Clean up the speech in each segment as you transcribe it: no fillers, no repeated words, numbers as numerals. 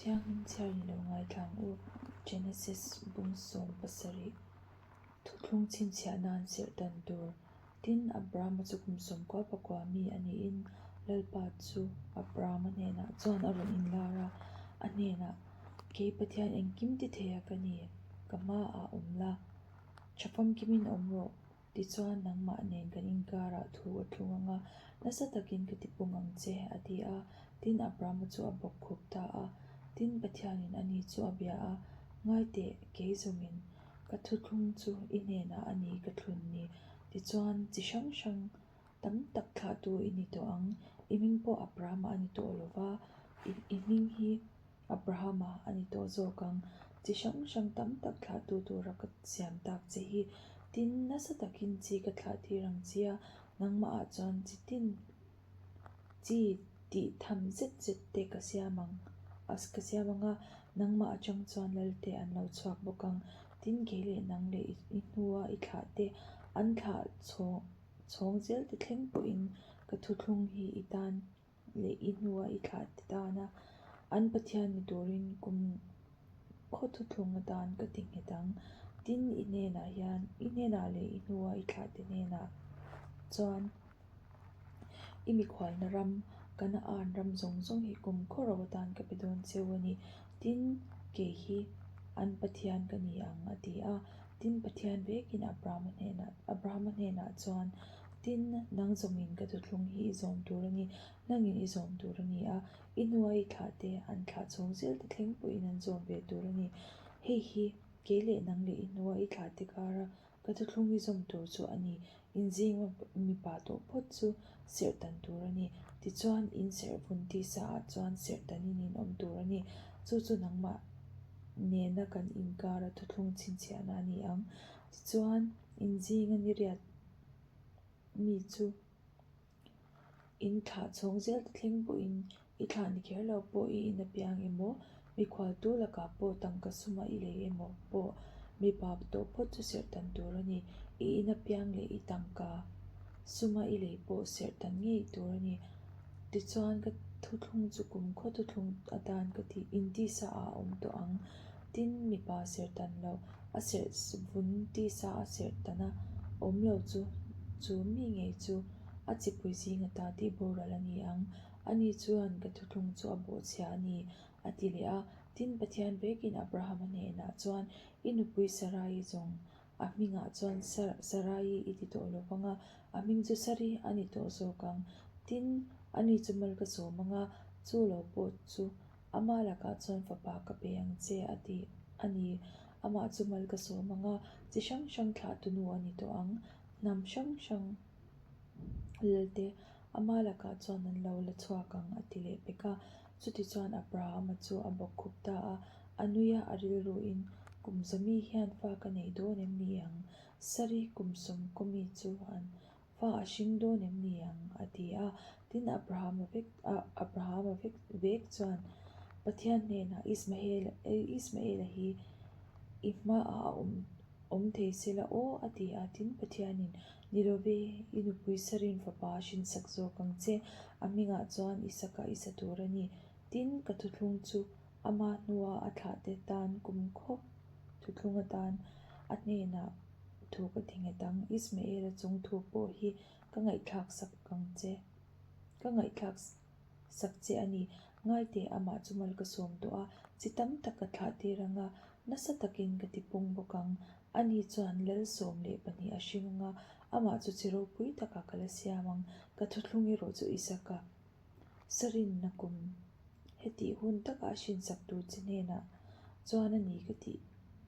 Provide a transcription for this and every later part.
Thianghlim chhiar ni lo ngaithla ang u. Genesis bung 17 Thuthlung chhinchhiah nan serh dan tur. Tin, Abrahama chu kum 90 pakua mi a niin Lalpa chu Abrahama hnenah chuan a rawn inlar a, a hnenah, Kei Pathian engkim ti thei a ka ni, ka hmaah awm la, tha famkimin awm rawh. Tichuan, nangmah nen kan inkarah thu a thlung ang a, nasa takin ka tipung ang che, a ti a. Tin, Abrahama chu a bawk khup ta a. Tin, Pathianin ani chu a bia a, Ngai teh, kei zawngin ka thuthlung chu i hnenah a ni ka thlun ni. Tichuan, chi hrang hrang tam tak thlahtu i ni tawh ang, i hming pawh Abrahama a ni tawh lo va, i hming hi Abrahama a ni tawh zawk ang. Chi hrang hrang tam tak thlahtu tura ka siam tak che hi tin nasa takin chi ka thlah tir ang che a, nangmahah chuan chi tin chi tih tham zet zet te ka siam ang ka siam ang a, nangmah atang chuan Lalte an lo chhuak bawk ang. Tin kei leh nang leh i hnua i thlah te an thlah chhawng zel te thleng pawhin ka thuthlung hi i tan leh i hnua i thlah te tana an Pathian ni turin kum khaw thuthlung atan ka ti nghet ang. Tin, i hnenah hian, i hnenah leh i hnua i thlah te hnenah chuan i mikhualna ram, Kanaan ram zawng zawng hi kum khaw ro atan ka pe dawn cheu a ni. Tin, kei hi an Pathian ka ni ang, a ti a. Tin, Pathian vekin Abrahama hnenah, Abrahama hnenah chuan, Tin, nang zawngin ka thuthlung hi i zawm tur a ni, nangin i zawm tur a ni a, i hnua i thlah te, an thlah chhung zel te thleng pawhin an zawm ve tur a ni. Hei hi kei leh nang leh i hnua i thlah te kara ka thuthlung i zawm tur chu a ni, inzing mipa tawh phawt chu serh tan tur a ni. Tichuan, in serh vun tisa ah chuan serh tanin in awm tur a ni. Chu chu nangmah nena kan inkara thuthlung chhinchhiahna a ni ang. Tichuan, inzinga ni riat mi chu in thlah chhawng zel te thleng pawhin i thlah ni kher lo pawh i in apiang emaw, mikhual tu lakah pawh tangka suma i lei emaw pawh mipa tawh phawt chu serh tan tur a ni. I in apiang leh i tangka suma i lei pawh serh tan ngei tur a ni. Tichuan ka thuthlung chu kumkhaw thuthlung atan ka tih intisa ah a awm tawh ang. Tin, mipa serh tan loh a serh vun tisa a serh tan a awm lo chu chu mi ngei chu a chipui zinga ta tih boral a ni ang. Ani chuan ka thuthlung chu a bawhchhia a ni, a ti leh a. Tin, Pathian vekin Abrahama hnenah chuan, I nupui Sarai zawng a hmingah chuan Sarai i ti tawh lo vang a, a hming chu Sari a ni tawh zawk ang. Tin, ani chu mal ka sawm ang a, chu lo pawh chu Ama lakah chuan fapa ka pe ang che a ti a ni. Amah chu mal ka sawm ang a, chi hrang hrang thlahtu nu a ni tawh ang. Hnam hrang hrang lalte ama lakah chuan an lo la chhuak ang a ti leh pek a. Chutichuan Abrahama chu a bawk khup ta a, a nui a, a rilruin, Kum zawmi hian fa ka nei dawn em ni ang? Sari kum sawmkawmi chu an Fa a hring dawn em ni ang? a ti a. Tin, Abrahama vek Abrahama vek vek chuan Pathian hnenah, Ismael Ismaela hi i hmaah a awm awm thei se la aw, a ti a. Tin, Pathianin, Ni lo ve, i nupui Sarin fapa a hrinsak zawk ang che, a hmingah chuan Isaka i sa tur a ni. Tin, ka thuthlung chu ama hnua a thlahte tan kumkhaw thuthlung atan a hnenah thu ka ti nghet ang. Ismaela chung thu pawh hi ka ngaihthlak sak ang che, ka ngaihthlak sak che a ni. Ngaiteh amah chu mal ka sawm tawh a, chi tam tak ka thlah tir ang a, nasa takin ka ti pung bawk ang. Ani chuan lal 12 a hring ang a, amah chu chi ropui takah ka la siam ang. Ka thuthlung erawh chu Isaka Sarinna kum hetih hun takah hrinsak tur che hnenah chuan a ni ka tih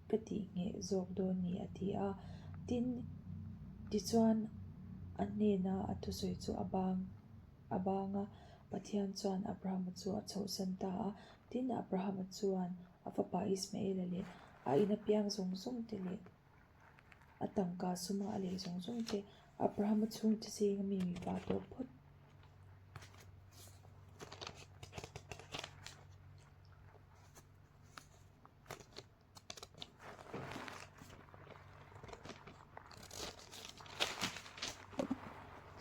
ka tih ngheh zawk dawn ni a ti a. Tin, tichuan a hnena a thusawi chu a bang a bang a, Pathian chuan Abrahama chu a chhohsan ta a. Tin, Abrahama chuan a fapa Ismaela leh a ina piang zawng zawng te leh a tangka suma a lei zawng zawng te Abrahama chhungte zinga mi mipa tawh phawt.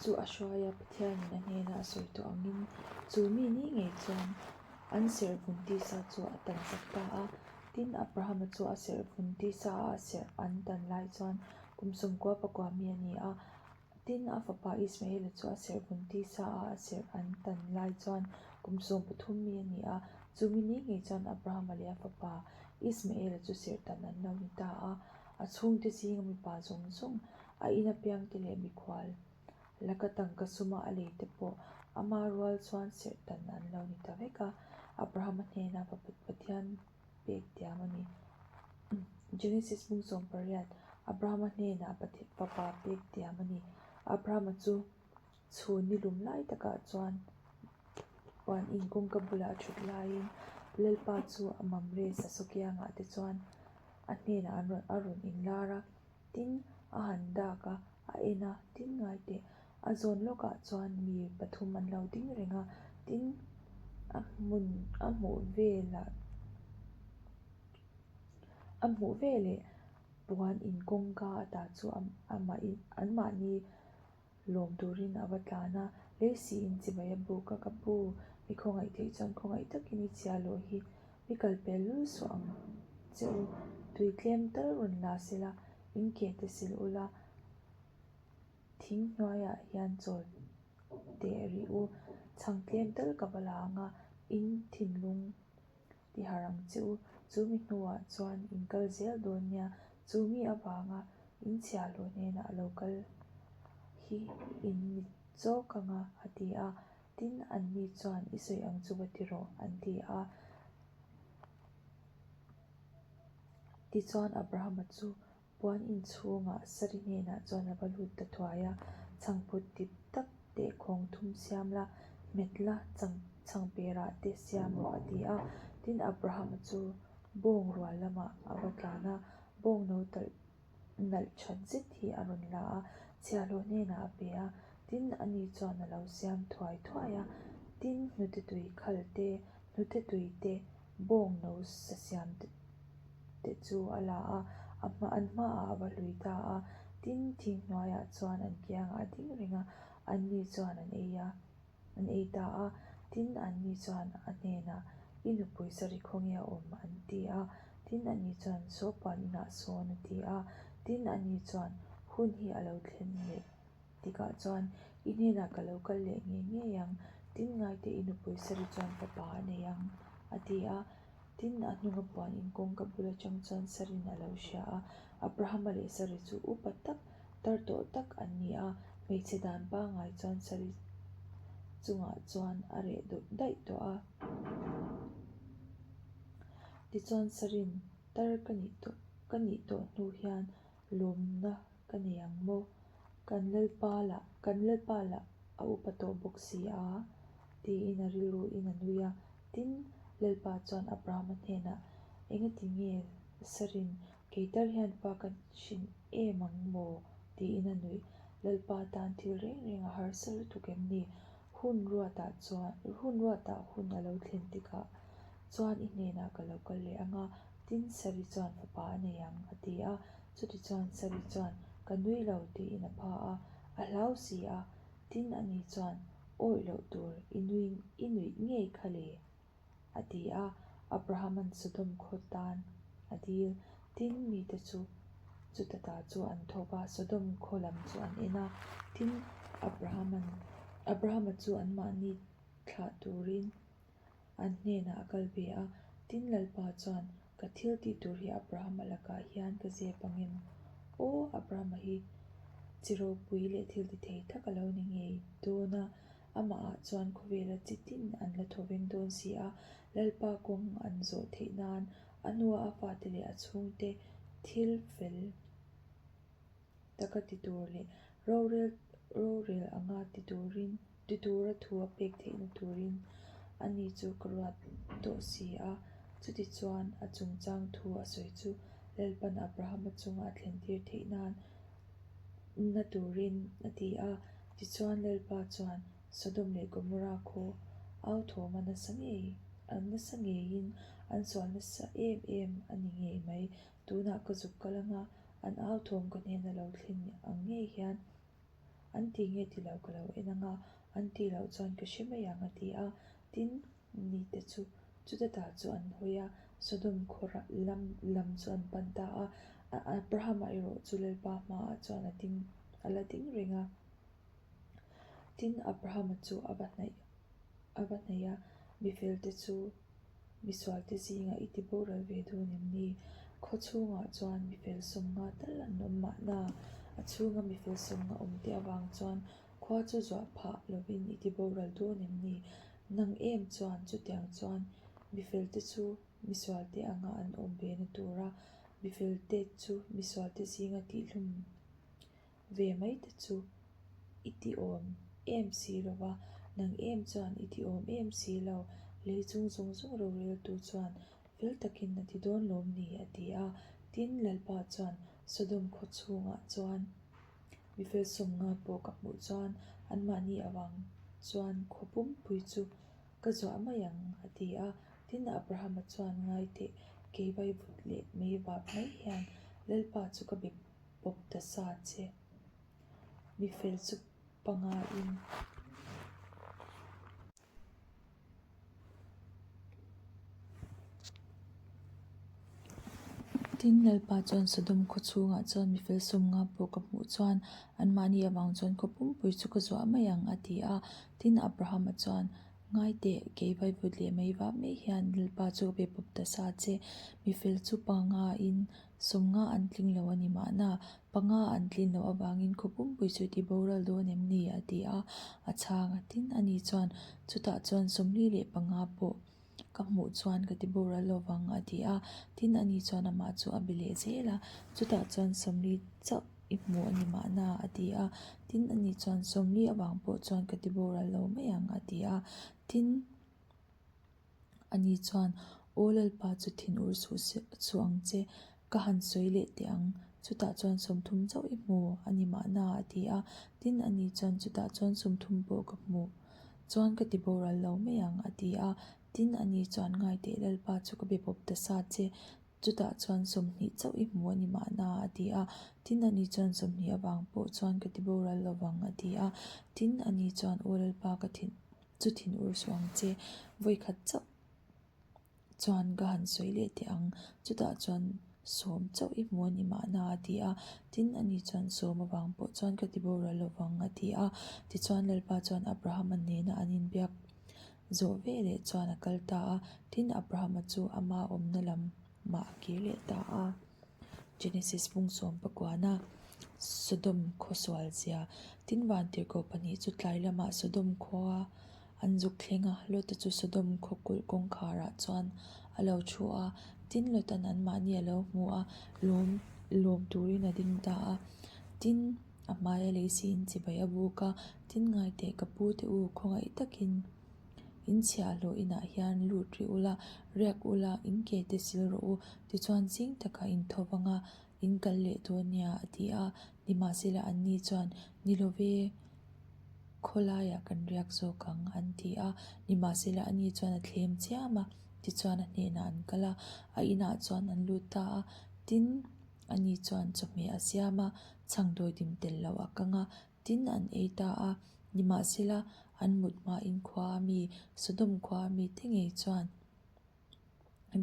Chu a hruai a, Pathianin a hnena a sawi tawh angin chu mi ni ngei chuan. An serhvun tisa chu a tansak ta a. Tin, Abrahama chu a serhvun tisa a a serh an tan lai chuan kum 99 mi a ni a. Tin, a fapa Ismaela chu a serhvun tisa a a serh an tan lai chuan kum 13 mi a ni a. Chumi ni ngei chuan Abrahama leh a fapa Ismaela chu serh tan an lo ni ta a. A chhungte zinga mipa zawng zawng, a ina piangte leh mikhual laka tangka suma a lei te pawh ama rual chuan serh tan an lo ni ta vek a. Abrahama hnena Pathian pek tiam a ni. Genesis bung 18, Abrahama hnenah fapa pek tiam a ni. Abrahama chu chhun ni lum lai takah chuan puan in kawngka bulah a thut laiin Lalpa chu a Mamre sasaw kiangah te chuan a hnenah an rawn a rawn inlar a, tin a han dak a, a en a, tin ngai teh. A zawn lawkah chuan mi pathum an lo ding reng a, tin a hmun a hmuh velah a hmuh veleh puan in kawngka ata chu anmahni lawm turin a va tlan a, Lacey in chibai a buk a, ka pu, mi khawngaih theih chuan khawngaih takin i chhia lawh hi mi kal pel lul suh ang che u, tui tlem tal rawn la sela, in ke te sil ula, thing hnuaiah hian chawl teh rih u, chhang tlem tal ka va la ang a, in thinlung ti harh ang che u, chu mi hnuah chuan in kal zel dawn nia, chu mi avanga in chhiahhlawh hnenah lo kal hi in ni chawk ang a, a ti a. Tin, anni chuan, I sawi ang chu va ti rawh, an ti a. Tichuan Abrahama chu Puan inchhungah Sari hnenah chuan a va lut ta thuai a, Chhangphut dip tak teh khawng thum siam la, hmet la, chhangperah te siam rawh a ti a. Tin, Abrahama chu bawng rual lamah a va tlan a, bawng no talh nalh that zet hi a rawn la a, chhiahhlawh hnenah a pe a. Tin, ani chuan a lo siam thuai thuai a. Tin, hnute tui khal te, hnute tui te, bawng no sa siam te, te chu a la a, a hma an hmaah a va hlui ta a, tin thing hnuaiah chuan an kiangah a ding reng a, anni chuan an ei a, an ei ta a, tin anni chuan a hnenah, I nupui sarih khawnge a awm? an ti a, tin ani chuan, Saw puan inah sawn a ti a, tin ani chuan, Hun hi a lo thlen leh tikah chuan i hnenah ka lo kal leh ngei ngei ang, tin ngaite i nupui sarih chuan fapa a nei ang a ti a. Tin, a hnunga puan in kawngka bul atang chuan Sarin a lo hria a, Abrahama leh Sari chu upa tak, tar tawh tak an ni a, hmeichhe dan pangngai chuan Sari chungah chuan a reh daih tawh a. Tichuan Sarin, Tar ka nih tawh, ka nih tawh hnu hian lawmna ka nei ang maw? Kan Lalpa lah, kan Lalpa lah a upa tawh bawk si a, tiin a rilruin a nui a. Tin, Lalpa chuan Abrahama hnenah, Engati nge Sarin kei tar hian fa ka hrin em ang maw? tiin a nuih. Lalpa tan thil reng reng a harsa lutuk em ni? Hun ruatah chuan, hun ruatah hun a lo thlen tikah chuan i hnenah ka lo kal leh ang a, tin Sari chuan fapa a nei ang, a ti a. Chutichuan Sari chuan, Ka nui lo, tiin a pha a, a hlau si a. Tin ani chuan, Awih loh tur i nui i nuih ngei kha le? a ti a. Abrahama'n Sodom khaw tan a dil. Tin mite chu chuta ta chu an thawk a, Sodom khaw lam chu an en a. Tin Abrahama'n Abrahama chu anmahni thlah turin an hnenah a kal ve a. Tin Lalpa chuan, Ka thil tih tur hi Abrahama lakah hian ka zep ang em? Aw, Abrahama hi chi ropui leh thil ti thei tak a lo ni ngei dawn a, amahah chuan khawvela chi tin an la thaw veng dawn si a, Lalpa kawng an zawh theih nan a hnua a fate leh a chhungte thil fel taka ti tur leh rorel rorel anga ti turin ti tura thu a pek theihna turin ani chu ka ruat tawh si a. Chutichuan a chungchang thu a sawi chu Lalpan Abrahama chunga a thlentir theih nan na turin a ti a. Tichuan Lalpa chuan Sodom leh Gomorrah khaw au thawm a nasa ngei a nasa ngeiin an sual nasa em em a ni ngei mai. Tunah ka zuk kal anga an au thawm ka hnena lo thlen ang ngei hian An ti nge ti lo ka lo en ang a, an tih loh chuan ka hre mai ang a ti a. Tin, nite chu chuta ta chu an hawi a, Sodom khaw lam lam chu an pan ta a. Abrahama erawh chu Lalpa hmaah chuan a ding a la ding reng a. Tin, Abrahama chu a va hnaih a va hnaih a, Mifelte chu misualte zingah i ti boral ve dawn em ni? Khaw chhungah chuan mifel sawmnga tal an awm mahna, a chhunga mifel sawmnga awmte avang chuan khua chu zuah phah lovin i ti boral dawn em ni? Nang em chuan chutiang chuan mifelte chu misualte anga an awm ve na tura mifelte chu misualte zinga tihhlum ve mai te chu i ti awm em si lo va, nang em chuan i ti awm em si lo, lei chung zawng zawng roreltu chuan fel takin a ti dawn lawm ni? a ti a. Tin, Lalpa chuan Sodom khaw chhungah chuan mifel sawmnga pawh ka hmuh chuan anmahni avang chuan khaw pumpui chu ka zuah mai ang, a ti a. Tin, Abrahama chuan ngai teh, kei vaivut leh meivap mai hian Lalpa chu ka be pawp ta sa che. Mi fel chu pangaiin. Tin, Lalpa chuan Sodom khaw chhungah chuan mi fel sawmnga pawh ka hmuh chuan anmahni avang chuan khaw pumpui chu ka zuah mai ang, a ti a. Tin, Abrahama chuan, Ngai teh, kei vaivut leh mai vah mai hian Lalpa chu ka be pawp ta sa che. Mi fel chu pangaiin Sawmnga an tling lo a ni mahna, panga an tlin loh avangin khaw pumpui chu ti boral dawn em ni? a ti a, a chhang a tin a ni chuan chutah chuan 45 pawh ka hmuh chuan ka ti boral lo vang a ti a, tin a ni chuan amah chu a be leh zel a, chutah chuan 40 chauh i hmu a ni mahna a ti a, tin a ni chuan 40 avang pawh chuan ka ti boral lo mai ang a ti a, tin. Ani chuan, Aw Lalpa chu thinur suh suh ang che, ka han sawi leh teh ang, chutah chuan 30 chauh i hmu a ni mahna a ti a. Tin, ani chuan, Chutah chuan 30 pawh ka hmu chuan ka ti boral lo mai ang a ti a. Tin, ani chuan, Ngai teh Lalpa chu ka be pawp ta sa che, chutah chuan 20 chauh i hmu a ni mahna a ti a. Tin, ani chuan, 20 avang pawh chuan ka ti boral lo vang a ti a. Tin, ani chuan, Aw Lalpa ka thin. Chu thin ur suh ang che, vawikhat chauh chuan ka han sawi leh teh ang, chutah chuan 10 chauh i hmu a ni mahna a ti a, tin ani chuan 10 avang pawh chuan ka ti boral lo vang a ti a, tichuan Lalpa chuan Abrahama nena an inbiak zawh veleh chuan a kal ta a, tin Abrahama chu ama awmna lamah a kir leh ta a. Genesis bung sawm pakuana Sodom khaw sual zia tin vantirhkoh pahnih chu tlai lamah Sodom khua an zuk thleng a, Lota chu Sodom khaw kulh kawngkharah chuan a lo thu a, tin Lota'n anmahni a lo hmu a, lawm lawm turin a ding ta a, tin a hmaia lei siin chibai a buk a, tin ngaiteh ka pu te u khawngaih takin. In chhiahhlawh inah hian lut rih ula, riak ula, in ke te sil rawh u, tichuan zing takah in tho vang a, in kal leh dawn nia, a ti a. Nimahsela anni chuan, Ni lo ve, khawlaiah kan riak zawk ang, an ti a. Nimahsela ani chuan a thlem chiam a, tichuan a hnenah an kal a, a inah chuan an lut ta a. Tin, ani chuan chawhmeh a siam a, chhang dawidim tel loh a kang a, Tin, an ei ta a, nimahsela, an mut hmain khua a mi, Sodom khua a mite ngei chuan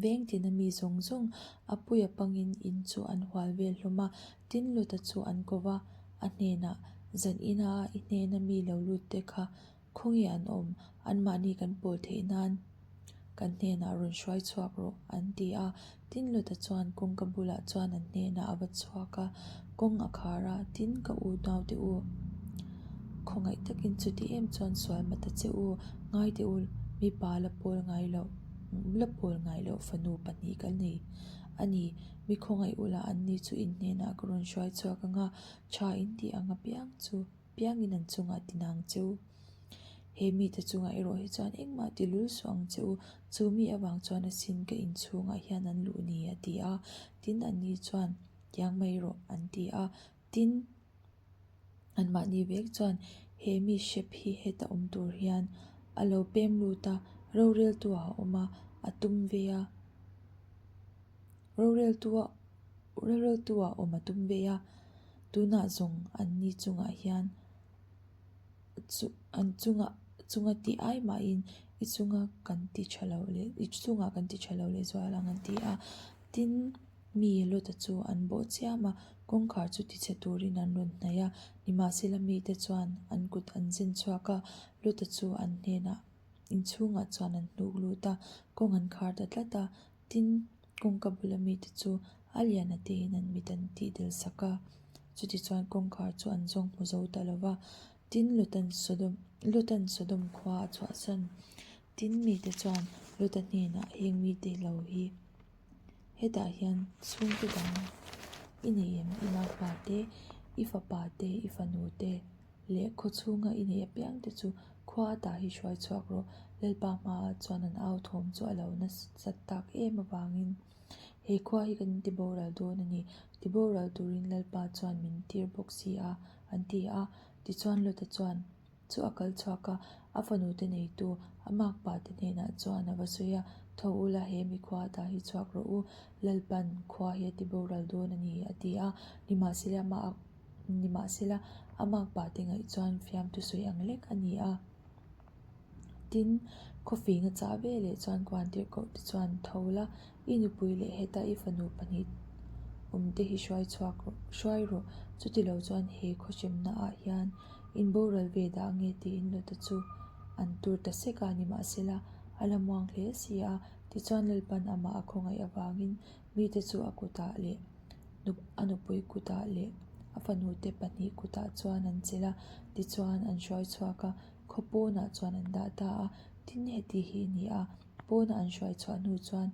veng tina mi zawng zawng a puia pangin in chu an hual vel hlawm a. Tin, Lota chu an ko va, a hnenah, Zan ina i hnena mi lo lut te kha Khawnge an awm? Anmahni kan pawl theih nan kan hnenah rawn hruai chhuak rawh, an ti a. Tin, Lota chuan kawngka bulah chuan an hnenah a va chhuak a, kawng a khar a, Tin, ka u naute u, khawngaih takin chuti em chuan sual ma ta che u, ngai teh u, mipa la pawl ngai loh, la pawl ngai loh fanu pahnih ka nei a ni. Mi khawngaih ula anni chu in hnenah ka rawn hruai chhuak ang a, tha in tih ang apiang chu. Piangin an chungah ti nang che u. He mite chungah erawh hi chuan engmah ti lul suh ang che u, chu mi avang chuan asin ka inchhungah hian an luh ni, a ti a. Tin, anni chuan, Tiang mai rawh, an ti a. Tin, anmahni vek chuan, He mi hrep hi heta awm tur hian a lo pem lut a, roreltuah a awm a, a tum ve a. Roreltua roreltuah awm a tum ve a. Tunah zawng anni chungah hian chu an chungah chunga tih ai mahin. I chunga kan ti tha lo leh i chungah kan ti tha lo leh zual ang an ti a. Tin, mi Lota chu an bawh chiam a, kawngkhar chu tichhe turin an rawn hnaih a. Nimahsela mite chuan an kut an zen chhuak a, Lota chu an hnenah inchhungah chuan an hnuk lut a, kawng an khar ta tlat a. Tin, kawngka bula mite chu a lian a tein an mit an tihdel sak a, chutichuan kawngkhar chu an zawng hmu zo ta lo va. Tin, Lotan Sodom, Lotan Sodom khua a chhuahsan. Tin, mite chuan Lota hnenah heng mite lo hi hetah hian chhungte dang i nei em? I makpa te, i fapa te, i fanu te leh khaw chhunga i neih apiang te chu khua atah hi hruai chhuak rawh. Lalpa hmaah chuan an au thawm chu a lo nasat tak em avangin he khua hi kan tiboral dawn a ni. Tiboral turin Lalpa chuan min tir bawk si a, an ti a. Tichuan Lota chuan chu a kal chhuak a, a fanute neitu a makpa te hnenah chuan a va sawi a, Tho ula, he mi khua atah hi chhuak rawh u, Lalpan khua hi a tiboral dawn a ni, a ti a. Nimahsela amah nimahsela a makpa te ngaih chuan fiamthu sawi ang lek a ni a. Tin, khawfing a chah ve leh chuan Kuantirhkoh te chuan tho la, i nupui leh heta i fanu pahnih awm te hi hruai chhuak rawh, hruai rawh, chuti lo chuan he khawhremna ah hian in boral ve dah nge tiin Lota chu an tur ta sek a, nimahsela a la muang hle si a, tichuan Lalpan amah a khawngaih avangin mite chu a kutah leh a nupui kutah leh a fanute pahnih kutah chuan an chelh a, tichuan an hruai chhuak a, khaw pawnah chuan an dah ta a, tin heti hi a ni a, pawna an hruai chhuah hnu chuan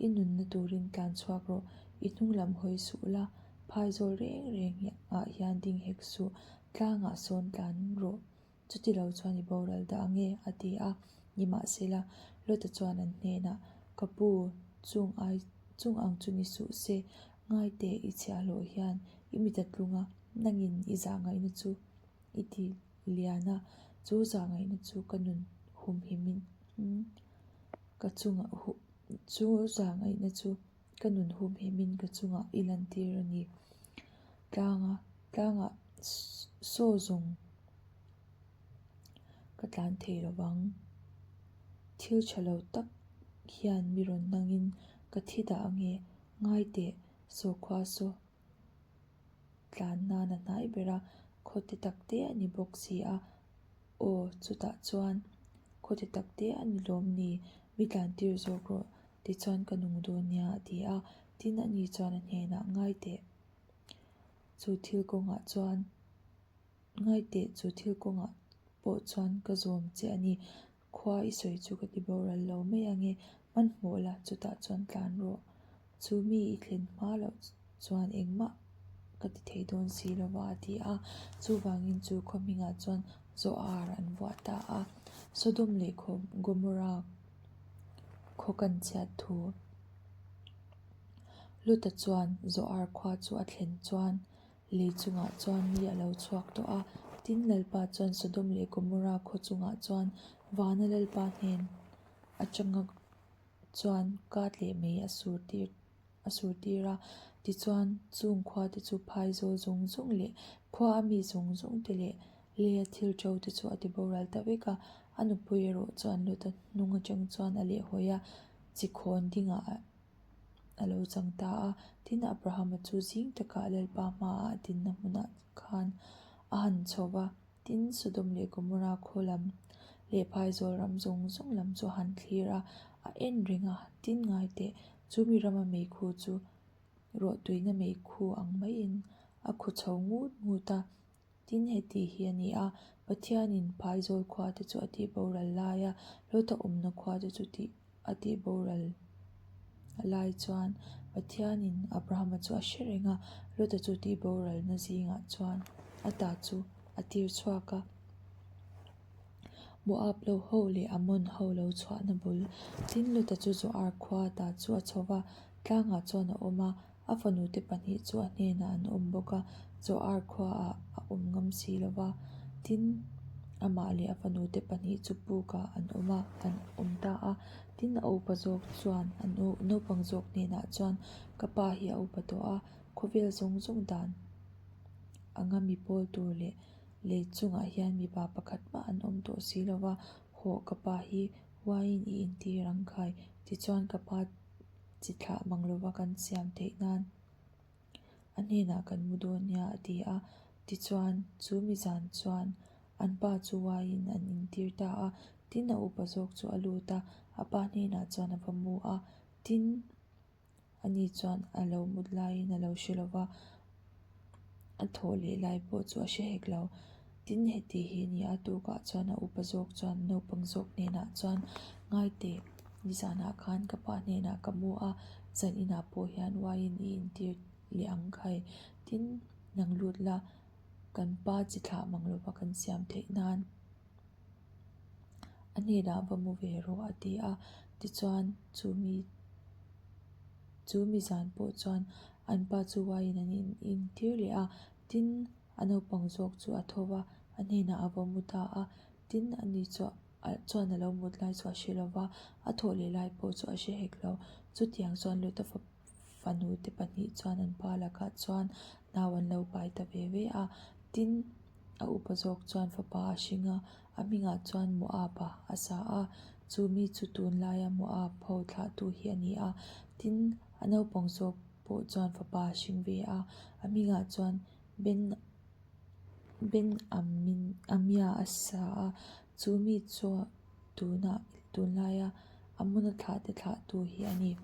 i nunna turin tlan chhuak rawh, i hnung lam hawi suh la, phaizawl reng reng ah hian ding hek suh, tlangah sawn tlan rawh, chuti lo chuan i boral dah ang e, a ti a, nimahsela Lota chuan an hnenah, Ka pu, chung ai chung ang chu ni suh se, ngaite i chhiahhlawh hian i mit a tlung a, nangin i zah ngaihna chu i ti lian a, chu zahngaihna chu ka nun humhimin ka chungah huh chu zahngaihna chu ka nun humhimin ka chungah i lantir a ni. Tlanga tlangah saw zawng ka tlan thei lo vang. Thil tha lo tak hian mi rawn nangin ka thi dah ange ngai teh saw khua saw. Tlan nan a hnai ber a, khaw te tak te a ni bawk si a, aw chutah chuan khaw te tak te a ni lawm ni, mi tlan tir zawk rawh tichuan ka nung dawn nia a ti a, tin ani chuan a hnenah ngai teh chu thil kawngah chuan ngai teh chu thil kawngah pawh chuan ka zawm che a ni, khua i sawi chu ka ti boral lo mai ange, hmanhmawh la chutah chuan tlan rawh. Chu mi i thlen hma loh chuan engmah ka ti thei dawn si lo va a ti a. Chuvangin chu khaw hmingah chuan Zoar an vuah ta a. Sodom leh Gomorrah khaw kan chhiat thu Luta chuan Zoar khua chu a thlen chuan lei chungah chuan mi a lo chhuak tawh a. Tin, Lalpa chuan Sodom leh Gomorrah khaw chungah chuan vana Lalpa hnen atanga chuan kat leh mei a sur tir a sur tir a, tichuan chung khua te chu phaizawl zawng zawng leh khua a mi zawng zawng te leh leia thil to te chu a ti boral ta vek a, a nupui erawh chuan Lota hnung atang chuan a lehhawi a, chi khawn dingah a lo chang ta a, tin Abrahama chu zing takah Lalpa hmaah a dinna hmunah khan a han chho va. Tin, Sodom leh Gomorrah khaw lam leh phaizawl ram zawng zawng lam chu a han thlir a, a en reng a, tin ngai teh, chu mi rama meikhu chu rawhtuina meikhu ang maiin a khu chho ngut ngut a. Tin, heti hi a ni a, Pathianin phaizawl khua te chu a tih boral lai a, Lota awmna khua te chu tih a tih boral lai chuan Pathianin Abrahama chu a hre reng a, Lota chu tih boralna zingah chuan a ta chu a tir chhuak a. Moab lo ho leh Ammon ho lo chhuahna bul tin Lota chu Zoar khua ta chu a chho va, tlangah chuan a awm a, a fanute pahnih chu a hnenah an awm bawk a, Zoar khuaah a awm ngam si lo va, tin, amah leh a fanute pahnih chu pukah an awm a, an awm ta a. Tin, a upa zawk chuan a naupang zawk hnenah chuan, Ka pa hi a upa tawh a, khawvel zawng zawng dan anga mi pawl tur leh lei chungah hian mipa pakhat mah an awm tawh si lo va, hawh ka pa hi. Uaiin i intir ang khai, tichuan ka pa chi thlah mang lova kan siam theih nan a hnenah kan mu dawn nia a ti a. Tichuan chu mi zan chuan an pa chu uaiin an intir ta a, tin a upa zawk chu a lut a, a pa hnenah chuan a va mu a, tin Ani chuan a lo mut laiin a lo hre lo va, a thawh leh lai pawh chu a hre hek lo. Tin, heti hi ni a tukah chuan a upa zawk chuan naupang zawk hnenah chuan, Ngai teh, nizanah khan ka pa hnenah ka mu a, zan inah pawh hian uaiin i intir leh ang khai. Tin, nang lut la, kan pa chi thlah mang lova kan siam theih nan. A hnenah va mu ve rawh a ti a, tichuan chu mi chu mi zan pawh chuan an pa chu uaiin an intir leh a, tin a naupang zawk chu a tho va, a hnenah a va mu ta a, tin ani chu chuan a lo mut lai chu a hre lo va, a thawh leh lai pawh chu a hre hek lo, chutiang chuan Lota fanu te pahnih chuan an pa lakah chuan nau an lo pai ta ve ve a, tin. A upa zawk chuan fapa a hring a, a hmingah chuan Moab-a a sa a, chu mi chu tunlaia Moab ho thlahtu hi a ni a. Tin, a naupang zawk pawh chuan fapa a hring ve a, a hmingah chuan Ben Ben-Amia a sa a, chu mi chu tunah tunlaia Amona thlahte thlahtu hi a ni.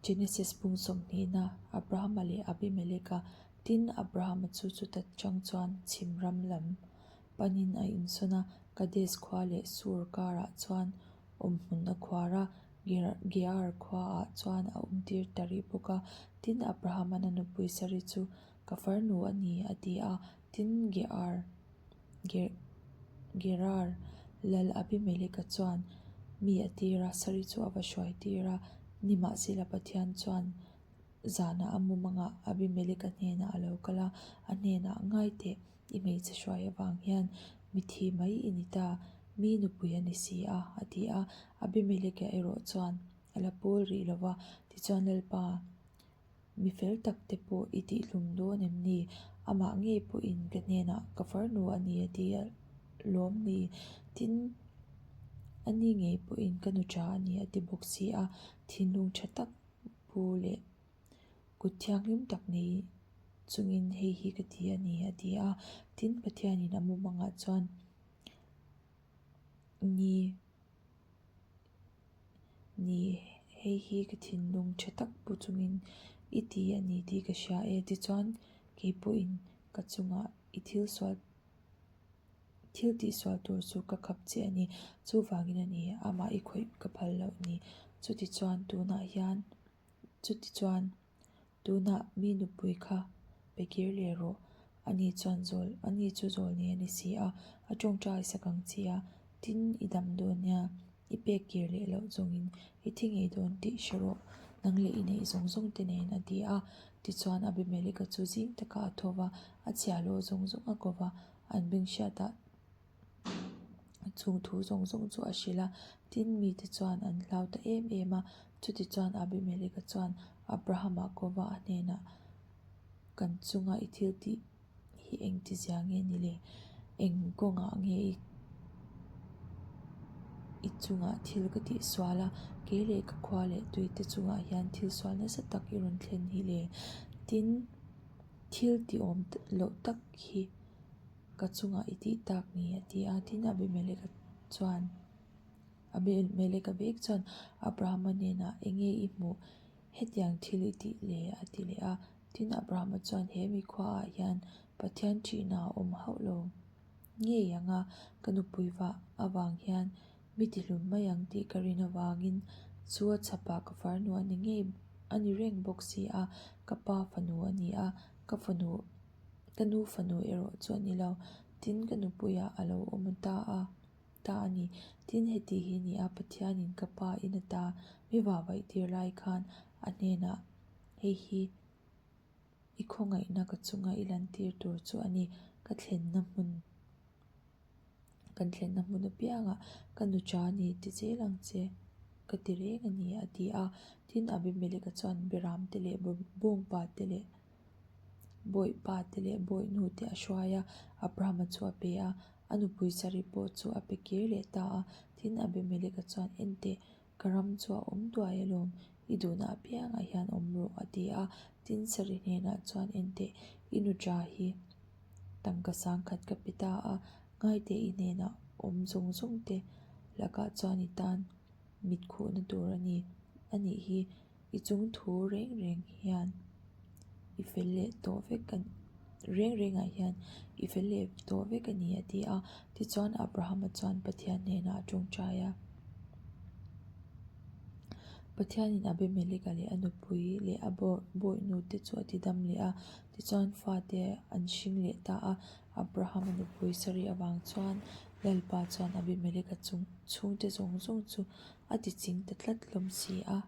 Genesis bung sawmhnihna, Abrahama leh Abimeleka Tin, Abrahama chu chuta chang chuan chhim ram lam panin a insawn a, Kades khua leh Sur karah chuan awmhmun a khuar a, Gear khuaah chuan a awmtir ta rih bawk a. Tin, Abrahama'n a nupui Sari chu, Ka farnu a ni, a ti a. Tin, Gerar lal Abimeleka chuan mi a tir a, Sari chu a va hruai tir a. Nimahsela Pathian chuan Zanah a mumangah Abimeleka hnenah a lo kal a, a hnenah, Ngai teh, i hmeichhe hruai avang hian mithi mai i ni ta, mi nupui a ni si a, a ti a. Abimeleka erawh chuan a la pawl rih lo va, tichuan Lalpa, mi fel tak te pawh i tihhlum dawn em ni? Amah ngei pawhin ka hnenah ka farnu a ni a ti a lawm ni? Tin, ani ngei pawhin ka nuṭa a ni a ti bawk si a, thinlung ṭha tak Pu leh kut thianghlim tak nei chungin hei hi ka ti a ni a ti a. Tin, Pathianin a mumangah chuan ni ni hei hi ka thinlung tha tak pu chungin i ti a ni tih ka hria e. Tichuan, kei pawhin ka chungah i thil sual Thil tihsual tur chu ka khap che a ni. Chuvangin a ni, amah i khawih ka phal loh ni. Chutichuan tunah hian, chutichuan tunah mi nupui kha pe kir leh rawh. Ani chuan zawl, ani chu zawl ni a ni si a, a tawngtai sak ang che a, tin i dam dawn nia, i pek kir leh loh zawngin i thi ngei dawn tih hre rawh, nang leh i neih zawng zawng te nen a ti a. Tichuan Abimeleka chu zing takah a tho va, a chhiahhlawh zawng zawng a ko va, An beng hriatah chung thu zawng zawng chu a hrilh a, tin mite chuan an hlau ta em em a. Chutichuan Abimeleka chuan Abrahama kova a hnenah, Kan chunga i thil tih hi engti zia nge ni le? Eng kawngah nge i i chungah thil ka tih sual a? Kei leh ka khua leh tuite chungah hian thil sual nasa tak i rawn thlen hi le? Tin, Thil tihawm loh tak hi ka chungah i tih tak ni a ti a. Tin, Abimeleka chuan Abimeleka vek chuan Abrahama hnenah, Enge i hmuh? Hetiang thil i tih le? a ti leh a. Tin, Abrahama chuan, He mi khuaah hian Pathian ṭihna a awm hauh lo ngei ang a, ka nupui vah avang hian mi tihlum mai ang tih ka rin avangin chu a chhapah ka farnu a ni ngei a ni reng bawk si a, ka pa fanu a ni a, ka fanu ka nu fanu erawh chu a ni lo, tin ka nupuiah a lo awm ta a ta a ni. Tin heti hi ni a, Pathianin ka pa in ata mi vahvaih tir lai khan a hnenah hei hi i khawngaihna ka chunga i lantir tur chu a ni, ka thlenna hmun. Kan thlenna hmun apiangah ka nu cha ni ti zel ang che ka ti reng a ni a ti a. Tin, Abimeleka chuan Biram te leh Bawngpa te leh Bawihpa te leh Bawihnu te a hruai a, Abrahama chu a pe a. A nupui Sari pawh chu a pe kir leh ta a. Tin, Abimeleka chuan, En teh, ka ram chu a awm duai alawm, i duhna apiangah hian awm rawh, a ti a. Tin, Sari hnenah chuan, En teh, i nuṭa hi tangka sangkhat ka pe ta a, ngaite i hnenah awm zawng zawng te lakah chuan i tan mit khuhna tur a ni, a nih hi. I chung thu reng reng hian i fel leh tawh vek a reng rengah hian i fel leh tawh vek a ni a ti a. Tichuan Abrahama chuan Pathian hnenah a tawngtai a. Pathianin Abimeleka leh a nupui leh a bawihnu te chu a tidam leh a. Tichuan fate an hring leh ta a. Abrahama nupui Sari avang chuan Lalpa chuan Abimeleka chhungte zawng zawng chu a tiching ta tlat hlawm si a.